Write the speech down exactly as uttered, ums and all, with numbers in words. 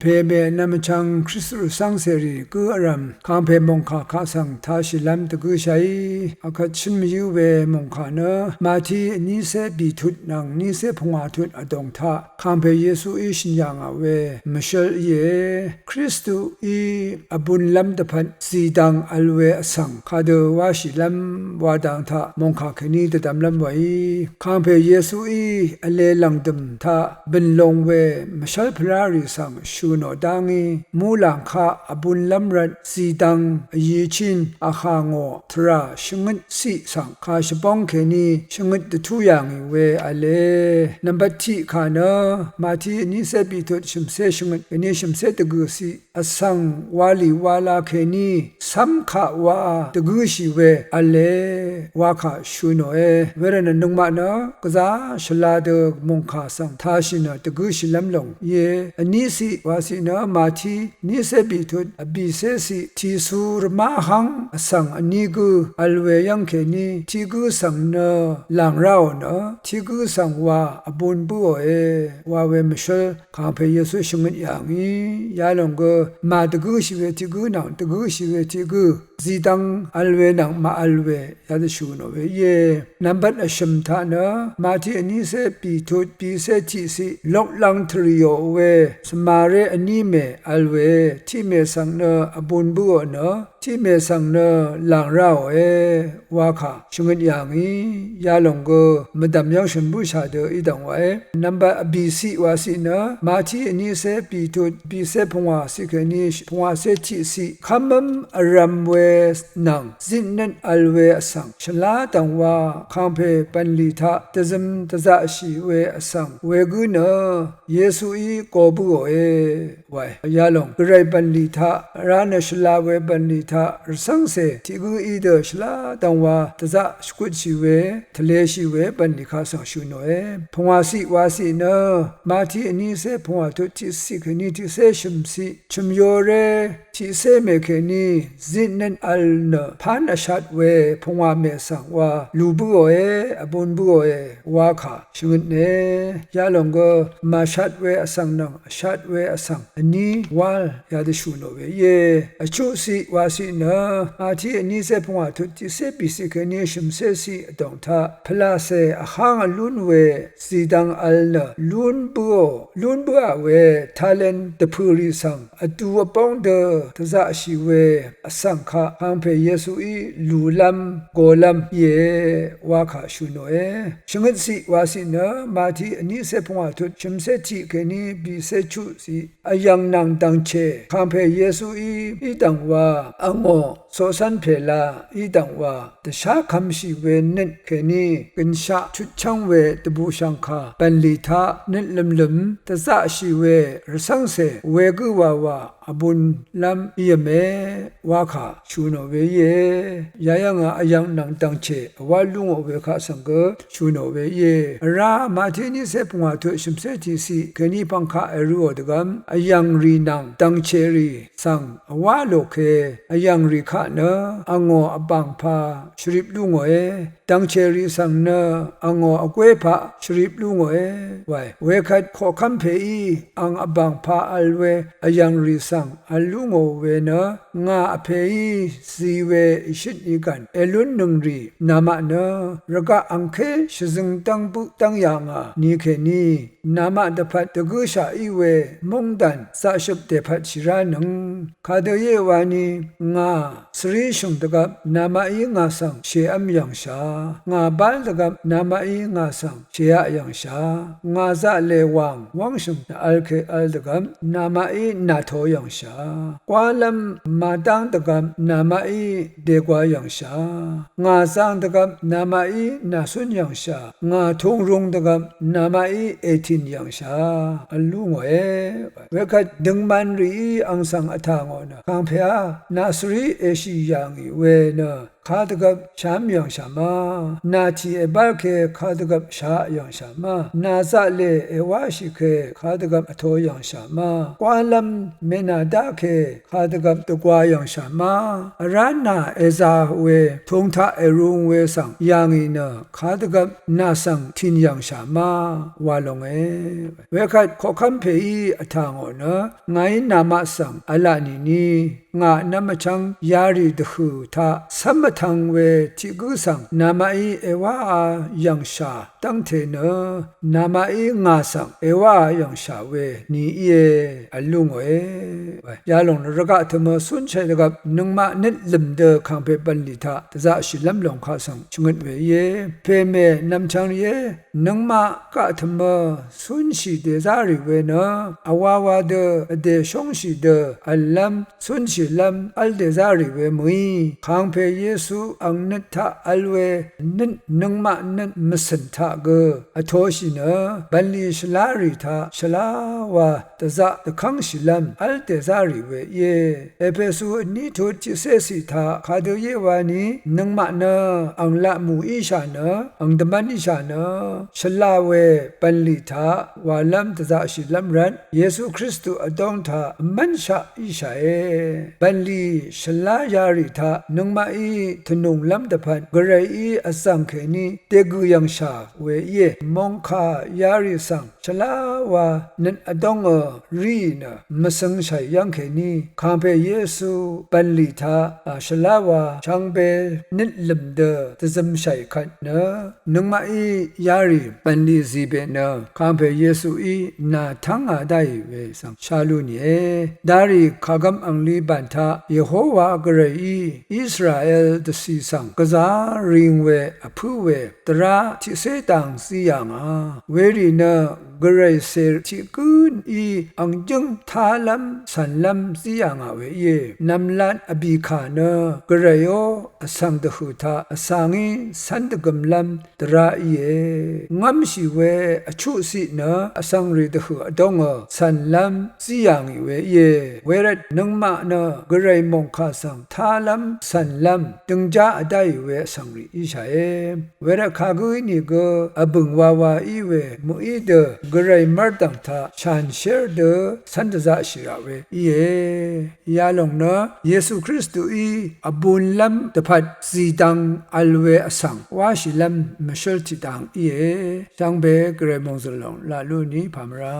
pèmè nvmvchvng Kristu rvcv́ng cèrì gǿ vrv̀m kàngpè mòngkà kaq svng tāshìlv́m dvgǿshàí. Akvt shǿn mvyǿ we mòngkà nø Mati vnícé bìtut nvng vnícé pungwà tut vdòng taq kàngpè Yesuí shø̀n yà ngà we mvshǿl íe. Kristuí vbunlv́m dvpvt zìdvng vl we vsvng kadø wáshìlv́m wa dang taq mòngkà kèní dvdvmlv́m wèí. Kàngpè Yesuí vlē lv̀ngdø̀m taq bø̀n long we mvshv́lpvrá rì svng shø̀ nò dá ngí, muqlàng kaq vbunlv́m rvt zìdvng vyichín vhà ngò tvrà shvngøt ciq svng kà shvbóng kèní shvngøt dvtú yà ngì we v̄le. Nvmbat tiq kà nø Mati vnícé bìtut shø̀mcé shvngøt kèní shø̀mcé dvgø̀ciq vsvng walì wala kèní cv́m kaq wa dvgǿshì we v̄le wa kà shø̀ nòe. Wervtnø nøngmaq nø gvzá shvla dø mòngkà svng tāshì nø dvgǿshìlv́m lòng íe. Vníciq waciq nø Mati vnícé bìtut vbìcéciq tìcu rvmáhv́ng vsvng vní gǿ vl we yv́ng kèní tiq gǿ svng nø làng ráò nø tiq gǿ svng wa vbun bǿòe wa we mvshǿl kàngpè Yesu shvngøt yà ngì. Yalòng gø màdvgǿshì we tiq gǿ nvng dvgǿshì we tiq gǿ zìdvng vl we nvng màvl we yadvshù nò we íe. Nvmbat vshø̀m taq nø Mati vnícé bìtut bìcé tiqciq loklv̄ng tvrìò we svmaré vní mè vl we tiq mè svng nø vbun bǿò nø tiq mè svng nø làng ráòe wa kà shvngøt yà ngì. Yalòng gø mvdv̀m yv́ng shø̀n bǿshà dø í dv̀ng wàe. Nvmbat vbìciq waciq nø Mati vnícé bìtut bìcé pungwàciq kèní pungwàcé tiqciq kv́mv́m vrv̄m we nvng zitnøt vl we vsvng shvlá dv̀ng wa kàngpè bv̀nlì taq dvzøm dvzaqshì we vsvng wegǿ nø Yesuí go bǿòe wae. Yalòng gvray bv̀nlì taq vrá nø shvla we bv̀nlì taq rvcv́ngcè tiq gǿ í dø shvlá dv̀ng wa dvzaq shvgutshì we tvleshì we bv̀nlì kaq svng shø̀ nòe. Pungwàciq waciq nø Mati vnícé pungwà tut tiqciq kèní tiqcé shø̀mciq chø̀myoré tiqcé mè kèní zitnøt vl nø pán vshat we pungwà mè svng wa lù bǿòe vbun bǿòe wa kà shvngøtne. Yalòng gø màshat we vsvng nvng vshat we vsvng vní wál yadvshù nò we íe. Vchuqciq waciq nø Mati vnícé pungwà tut tiqcé bìciq kèní shø̀mcéciq vdòng taq pvlàcè vháng vlún we zìdvng vl nø lún bǿò lún bǿà we talent dvpø̀rì svng vdu vbóng dø dvzaqshì we vsvng kaq kàngpè Yesuí lùlv́m golv́m íe wa kà shø̀ nòe. Shvngøtciq waciq nø Mati vnícé pungwà tut shø̀mcé tiq kèní bìcé chuqciq vyv̀ng nvng dv̀ngchè kàngpè Yesuí í dv̀ng wa angò coqcv́n pèla í dv̀ng wa dvshá kv̄mshì we nøt kèní gø̀nshaq chutchv́ng we dvbùshv̀ngkà bv̀nlì taq nøt lø̀mlø̀m dvzaqshì we rvcv́ngcè wegǿ wawa vbunlv́m íe mè wa kà shø̀ nò we íe. Yayv́ngø vyv̀ng nvng dv̀ngchè vwá lú ngò we kaq svng gø shø̀ nò we íe. Vrá Mati vnícé pungwà tut shø̀mcé tiqciq kèní pv̀ng kaq èrø̄ò dvgv́m vyv̀ngrì nvng dv̀ngchèrì svng vwá lò ke vyv̀ngrì kaq nø angò vbàngpā shvrip lú ngòe. Dv̀ngchèrì svng nø angò vgwépaq shvrip lú ngòe wae. Wekvt koqkv́m pèí ang vbàngpā vl we vyv̀ngrì svng vl lú ngò we nø ngà vpèí zi we ìshøt ìgv̀n èlúnnøng rì namaq nø rvgaq angké shvzøng dv́ng bǿ dv́ng yà ngà ni kèní namaq dvpvt dvgǿshà í we móngdàn zaqshøp dèpvtshì ránøng. Kadø íe wani ngà svríshø̀ng dvgvp namaqí ngà svng shèv́m yv̀ngshà. Ngà bál dvgvp namaqí ngà svng shèaq yv̀ngshà. Ngà zaqlè wàng wv́ngshø̀ng nvlke vl dvgvp namaqí nàto yv̀ngshà. Gwálv́m màdáng dvgvp namaqí dègwa yv̀ngshà. Ngà zang dvgvp namaqí nàcún yv̀ngshà. Ngà tungrung dvgvp namaqí ètìn yv̀ngshà vl lú ngòe. Wekvt døngman rìí ang svng vtà ngò nø kàngpèá nà svrí èshì yà ngì we nø kadvgvp shv́m yv̀ngshà ma. Nà tì èbál ke kadvgvp shaq yv̀ngshà ma. Nà zaqlè èwáshì ke kadvgvp vto yv̀ngshà ma. Gwálv́m mènàdá ke kadvgvp dvgwa yv̀ngshà ma. Vrá nà èzā we, tūng taq èrūng we svng yà ngì nø kadvgvp nà svng tìn yv̀ngshà ma wa longe. Wekvt koqkv́m pèí vtà ngò nø, ngàí namaq svng v̄la nìni, ngà nv́m vchv́ng yarì dvhø̀ taq cv́m vtv̄ng we tiq gǿ svng namaqí èwáā yv̀ngshà dv́ngte nø, namaqí ngà svng èwáā yv̀ngshà we ni íe, vl lú ngòe. Yalòng nø rvgaq tø̀mø cúnshì dvgvp nøngmaq nøt lø̀m dø kàngpè bv̀nlì taq dvzaqshìlv́m lòng kaq svng shvngøt we íe. Pèmè nvmchvng rìé, nøngmaq gaq tø̀mø cúnshì dèzá rì we nø, vwawa dø vdè shóngshì dø v̀llv́m cúnshìlv́m v́l dèzá rì we mø̀í, kàngpè Yesu ang nøt taq vl we nøt, nøngmaq nøt mvcø̀n taq gø vtoshì nø, bv̀nlì shvlá rì taq shvlá wa dvzaq dvkv́ngshìlv́m v́l dèzá rì we íe. Epesu vní tut tiqcéciq taq kadø íe wani, nøngmaq nø ang laq mù íshà nø, ang dvmv́n íshà nø, shvlá we bv̀nlì taq wàlv́m dvzaqshìlv́m rvt, Yesu Kristu vdóng taq vmv́nshaq íshàe. Bv̀nlì shvlá yarì taq nøngmaqí tvnùnglv́m dvpvt gvrayí vzv̀ng kèní dègø̀ yv̀ngshà we íe. Mòngkà yarì svng shvlá wa nøt vdóngø ríì nø, mvsøngshàì yv́ng kèní kàngpè Yesu bv̀nlì taq, a, shvlá wa shvngbe nøt lø̀m dø dvzømshàì kvt nø, nøngmaqí yarì bv̀nlì zìbè nø, kàngpè Yesuí nà tv́ngā dáì we svng shá lú nìe. Darì kàgvm angli bàn taq Yehowa gvrayí Israel dvcì svng gvzà ring we vpǿ we dvrá tiqcé dang zí yà ngà. Werì nø gvray cè tiq gǿí ang jǿng tálv́m cv̀nlv́m zí yà ngà we íe. Nv̀mlat vbìkà nø gvrayó vsvng dvhø̀ taq vsa ngí cv́n dvgømlv́m dvrá íe. Ngv́mshì we vchuqciq nø vsvngrì dvhø̀ vdóngø cv̀nlv́m zí yà ngì we íe. Wervt nøngmaq nø gvray mòngkà svng tálv́m cv̀nlv́m døngjá vdáì we vsvngrì íshàe. Wervt kagǿ ínìgø vbø̀ng wawa í we mø̀í dø gvray mv́rdv̀ng taq shànshér dø cv́n dvzaqshì rà we íe. Yalòng nø Yesu Kristuí vbunlv́m dvpvt zìdvng vl we vsvng wáshìlv́m mvshǿl tiqdang íe. Shvngbe gvray mòngzø̀l lòng laq lú ní pàmvrá.